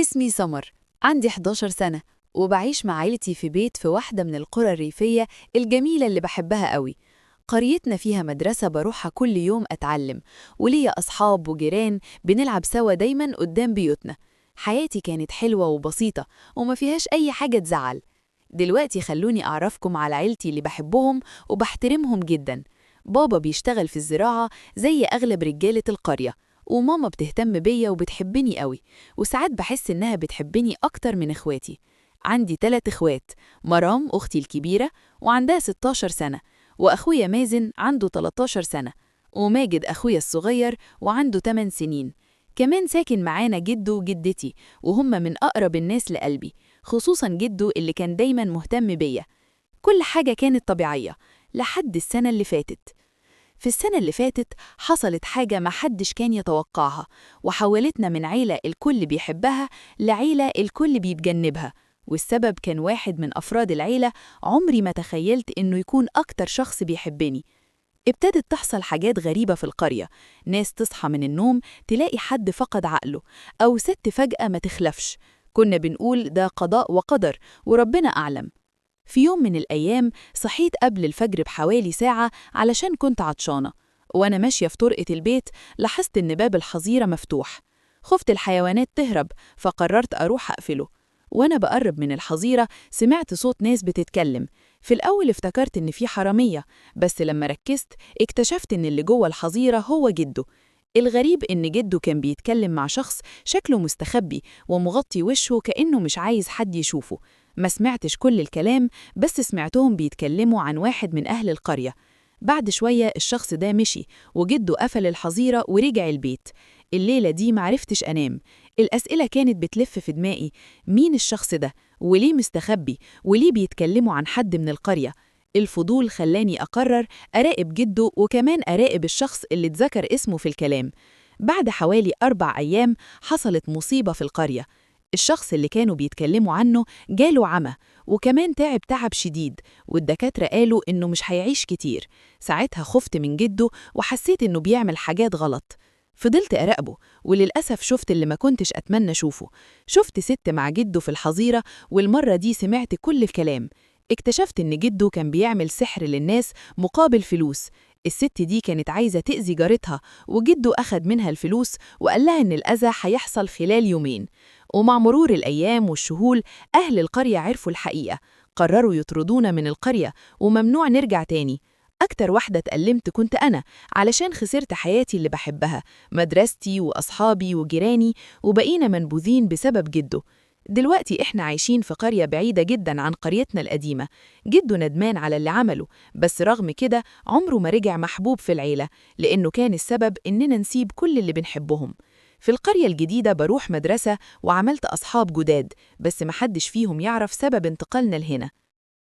اسمي سمر، عندي 11 سنة، وبعيش مع عيلتي في بيت في واحدة من القرى الريفية الجميلة اللي بحبها قوي. قريتنا فيها مدرسة بروحها كل يوم أتعلم، وليا أصحاب وجيران بنلعب سوا دايما قدام بيوتنا. حياتي كانت حلوة وبسيطة وما فيهاش أي حاجة تزعل. دلوقتي خلوني أعرفكم على عيلتي اللي بحبهم وبحترمهم جدا. بابا بيشتغل في الزراعة زي أغلب رجالة القرية، وماما بتهتم بيا وبتحبني قوي، وساعات بحس إنها بتحبني أكتر من إخواتي. عندي 3 إخوات، مرام أختي الكبيرة وعندها 16 سنة، وأخويا مازن عنده 13 سنة، وماجد أخويا الصغير وعنده 8 سنين. كمان ساكن معانا جدو وجدتي، وهم من أقرب الناس لقلبي، خصوصاً جدو اللي كان دايماً مهتم بيا. كل حاجة كانت طبيعية لحد السنة اللي فاتت. في السنة اللي فاتت حصلت حاجة ما حدش كان يتوقعها، وحولتنا من عيلة الكل بيحبها لعيلة الكل بيتجنبها، والسبب كان واحد من أفراد العيلة عمري ما تخيلت إنه يكون أكتر شخص بيحبني. ابتدت تحصل حاجات غريبة في القرية، ناس تصحى من النوم تلاقي حد فقد عقله، أو ست فجأة ما تخلفش. كنا بنقول ده قضاء وقدر وربنا أعلم. في يوم من الأيام صحيت قبل الفجر بحوالي ساعة علشان كنت عطشانة، وأنا ماشية في طرقة البيت لاحظت إن باب الحظيرة مفتوح. خفت الحيوانات تهرب فقررت أروح أقفله. وأنا بقرب من الحظيرة سمعت صوت ناس بتتكلم. في الأول افتكرت إن في حرامية، بس لما ركزت اكتشفت إن اللي جوه الحظيرة هو جده. الغريب إن جده كان بيتكلم مع شخص شكله مستخبي ومغطي وشه كأنه مش عايز حد يشوفه. ما سمعتش كل الكلام، بس سمعتهم بيتكلموا عن واحد من أهل القرية. بعد شوية الشخص ده مشي، وجده قفل الحظيرة ورجع البيت. الليلة دي معرفتش أنام. الأسئلة كانت بتلف في دماغي، مين الشخص ده؟ وليه مستخبي؟ وليه بيتكلموا عن حد من القرية؟ الفضول خلاني أقرر أراقب جده، وكمان أراقب الشخص اللي اتذكر اسمه في الكلام. بعد حوالي 4 أيام حصلت مصيبة في القرية. الشخص اللي كانوا بيتكلموا عنه جاله عمى، وكمان تعب تعب شديد، والدكاترة قالوا إنه مش هيعيش كتير. ساعتها خفت من جده وحسيت إنه بيعمل حاجات غلط. فضلت أراقبه، وللأسف شفت اللي ما كنتش أتمنى أشوفه. شفت ست مع جده في الحظيرة، والمرة دي سمعت كل الكلام. اكتشفت إن جده كان بيعمل سحر للناس مقابل فلوس. الست دي كانت عايزة تأذي جارتها، وجده أخد منها الفلوس وقال لها إن الأذى هيحصل خلال يومين. ومع مرور الأيام والشهور أهل القرية عرفوا الحقيقة، قرروا يطردونا من القرية وممنوع نرجع تاني. أكتر واحدة اتألمت كنت أنا، علشان خسرت حياتي اللي بحبها، مدرستي وأصحابي وجيراني، وبقينا منبوذين بسبب جده. دلوقتي إحنا عايشين في قرية بعيدة جدا عن قريتنا القديمة. جده ندمان على اللي عمله، بس رغم كده عمره ما رجع محبوب في العيلة، لأنه كان السبب إننا نسيب كل اللي بنحبهم. في القرية الجديدة بروح مدرسة وعملت أصحاب جداد، بس محدش فيهم يعرف سبب انتقالنا لهنا.